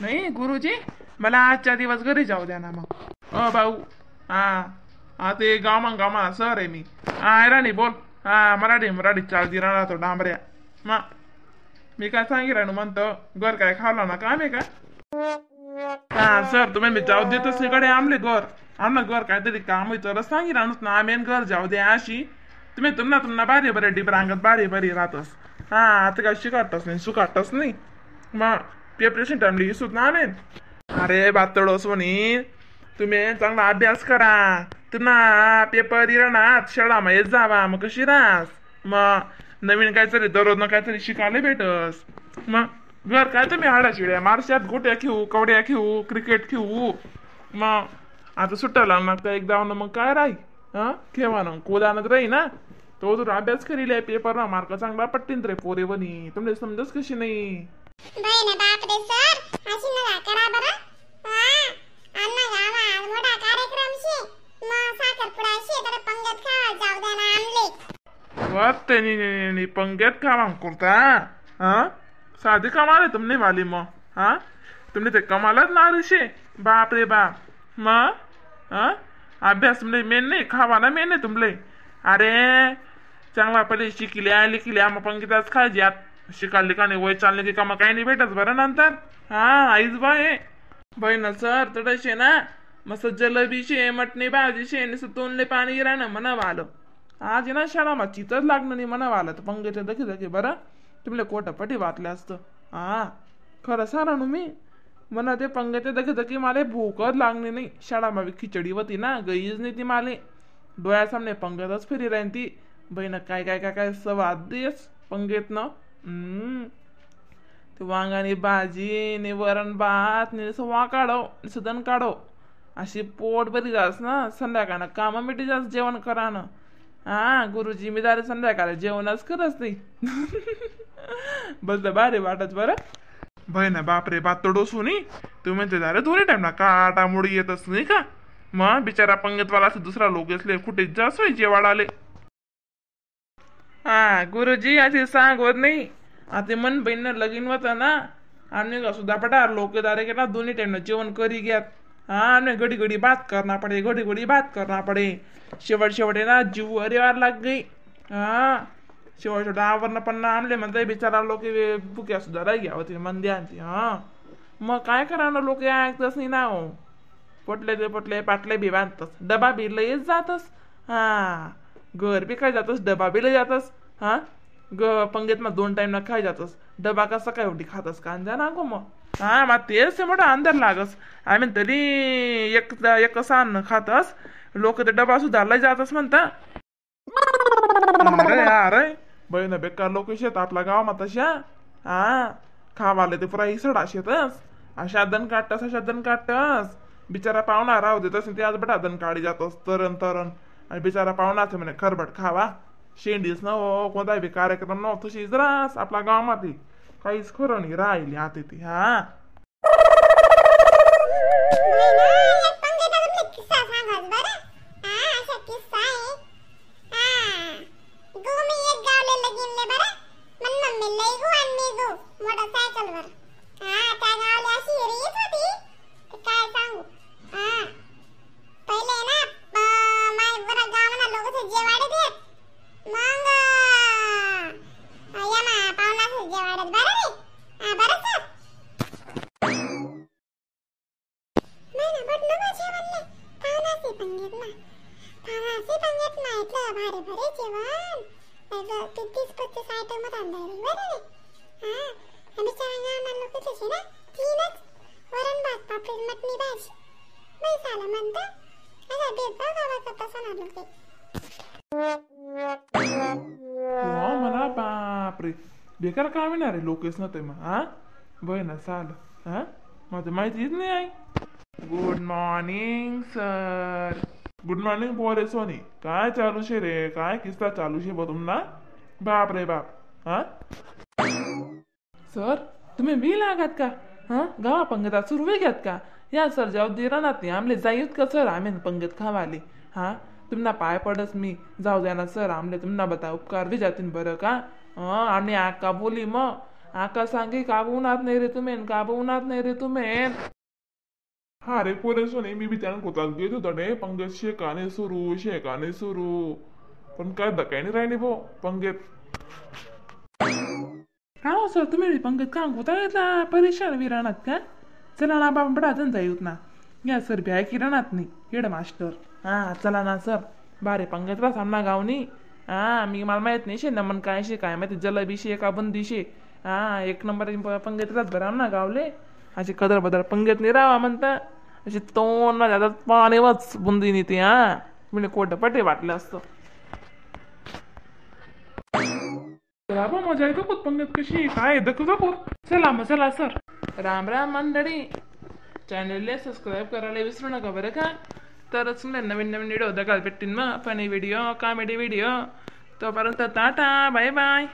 नाही गुरुजी मला आजच्या दिवस घरी जाऊ द्या ना मग. अ भाऊ हा हा ते गावमा गावमा सर आहे मी. हा राणी बोल. हा मराठी मराठी चालती राहणार तो डांबऱ्या. मा मी काय सांगी राणू म्हणतो घर काय खावला ना काम आहे का? हा सर तुम्ही मी जाऊ देतच इकडे आमले घर आमलं घर काहीतरी काम आहे तर सांगी राहणूच ना आम्ही घर जाऊ दे अशी. तुम्ही तुम्हाला तुम्हाला बारी बरे डिबरांगत बारी बरी राहतस. हा आता काय शिकाटच नाही सुकाटच नाही मग पेपरेशन टाइमली इसूत ना आमेन. अरे बातडो सोनी तुम्ही चांगला अभ्यास करा. तुम्हाला पेपर इराणार शाळा मग येत जावा मग कशी रास मग नवीन काहीतरी दररोज ना काहीतरी शिकायला भेटस. मग घर काय तुम्ही हाडा शिड्या मारशात गोट्या खेळू कवड्या खेळू क्रिकेट खेळू. मग आता सुट्टा लागणार का एकदा मग काय राही हा खेळा ना कोदानच राही ना तो तुला अभ्यास करील पेपर ना मार्क चांगला पट्टीन रे पोरे बनी तुमले समजस कशी नाही. बापरे सर अशी नका करा बरं. हा अन्ना गावा आज मोठा कार्यक्रम शे मग साखरपुडा शे तर पंगत खावा जाऊ द्या ना आमले. वाटते नी पंगत खावा करता हा साधी कमाल आहे तुमने वाली मग. हा तुमने ते कमालच ना ऋषे बाप रे बाप. मग हा अभ्यास तुमले मेन नाही खावा ना मेन आहे तुमले. अरे चांगला पहिले शिकल्या लिखल्या मग पंगीताच खायची आत शिकाली का नाही वय चालले की का मग काही नाही भेटत बरं नंतर. हा आईच बाय बाई ना सर तडशे ना मस्त जलेबी शे मटणी भाजी शे नुसतं तोंडले पाणी राहणं म्हणा आलं. आज ना शाळा मा चितच लागणं नाही म्हणा आलं तर पंगेच्या दखी दखी बरं तुमले कोटपटी वाचलं असतं. हा खरं सांगा ना मी म्हणा ते पंगेच्या दखी दखी मला भूकच लागली नाही. शाळा मावी खिचडी होती ना गईच नाही ती माले डोळ्यासामने पंगतच फिरी राहीन ती बहीण काय काय काय काय सवाद देस पंगेत ना. ते वांगानी भाजी ने वरण भात ने वा काढव सदन काढव अशी पोट बरी जास ना संध्याकाळ कामं मिटी जास जेवण करा ना. हा गुरुजी मी दारे संध्याकाळ जेवणच करत नाही. बसलं भारी वाटत बरं. भाई ना बापरे बातडो सुनी तुम्ही म्हणते दारे दोन्ही टाइम ना काटा मुडी येतच नाही का मग बिचारा पंगतवाला असं दुसरा लोक असले कुठे जास व्हायचे वाढाले. हा गुरुजी असे सांगवत नाही आता मन बहिण लगीन होता ना आम्ही सुद्धा पटा लोक दारे के ना दोन्ही टाइम जेवण करी घ्यात. हा आम्ही घडी घडी बात करना पडे घडी घडी बात करना पडे शेवट शेवट आहे ना जीव अरे वार लाग गई. हा शेवट शेवट आवरण पण ना आमले म्हणते बिचारा लोक बुक्या सुद्धा राही घ्या होती मंद्यांची. हा मग काय करा ना लोक ऐकतच नाही ना हो पोटले ते पोटले पाटले बी बांधतस डबा बी लयच जातस. हा घर बी काय जातस डबा बी लय जातस. हा ग पंगेत मग दोन टाइम ना खाय जातस डबा कसा काय उडी खातस कांदा ना गो मग. हा मग तेच मोठा अंदर लागस आम्ही तरी एक एक अन्न खातस लोक ते डबा सुद्धा लय जातस म्हणता. अरे अरे बहीण बेकार लोक शेत आपल्या गावात तशा. हा खावाले ते पुरा इसडा शेतस अशा दन काढतस अशा दन काढतस बिचारा पाहुणा राहू देतस ते आज बटा दन काढी जातस तरण तरण आणि बिचारा पाहुणाच म्हणे खरबट खावा शेंडीच ना हो कोणता बी कार्यक्रम नव्हतं तशीच रास आपल्या गावामध्ये काहीच खरं नाही राहिली आता ती. हा म्हणा बापरे बेकार काम आहे ना रे लोकच ना ते मग. हा बय ना चाल हा मला माहितीच नाही आई. Good morning sir. Good morning पोरे सोनी काय चालू शे रे काय किस्सा चालू शे बा तुम्हाला बाप रे बाप. हा सर तुम्ही बी लागात का? हा गावा पंगतात सुरवे घ्यात का? या सर जाऊ दे राहणार नाही आमले जाईत का सर आम्ही पंगत खावाले. हा तुम्हाला पाय पडस मी जाऊ द्या ना सर आमले तुम्हाला बता उपकार बी जातीन बरं का. आम्ही आका बोली मग आका सांगे काबवणार नाही रे तुम्ही, काबवणार नाही रे तुम्ही. हा रे पोरे सोने, मी बी त्यानं कोतात घेत होतो रे पंगत शेकाने सुरू शेकाने सुरू, पण काय धकायने राहिले भो पंगत. का हो सर, तुम्ही पंगत का होता घेतला परेशान बी राहणार का? चला ना बाबा, बडा जण जाईत ना या सर भ्याय की राहणार नाही हेड मास्टर. हा चला ना सर, बारे पंगत रास आमना गावनी. हा मी मला माहित नाही शे नमन काय शे काय माहिती, जलेबी शे का बुंदी शे. हा एक नंबर पंगत रास बरं आमना गावले. असे कदर बदर पंगत नाही राहा म्हणता, असे तोंड माझ्या पाणी वाच बुंदी नाही ते. हा म्हणजे कोट पटे वाटलं असतं. चला बा मजा येतो खूप पंगत कशी काय दखू दाखव. चला मग चला सर. राम राम मंडळी, चॅनलला सबस्क्राईब करायला विसरू नका बरं का. तरच मला नवीन नवीन व्हिडिओ बघायला भेटतील मग, funny video, comedy video. तोपर्यंत tata, bye bye.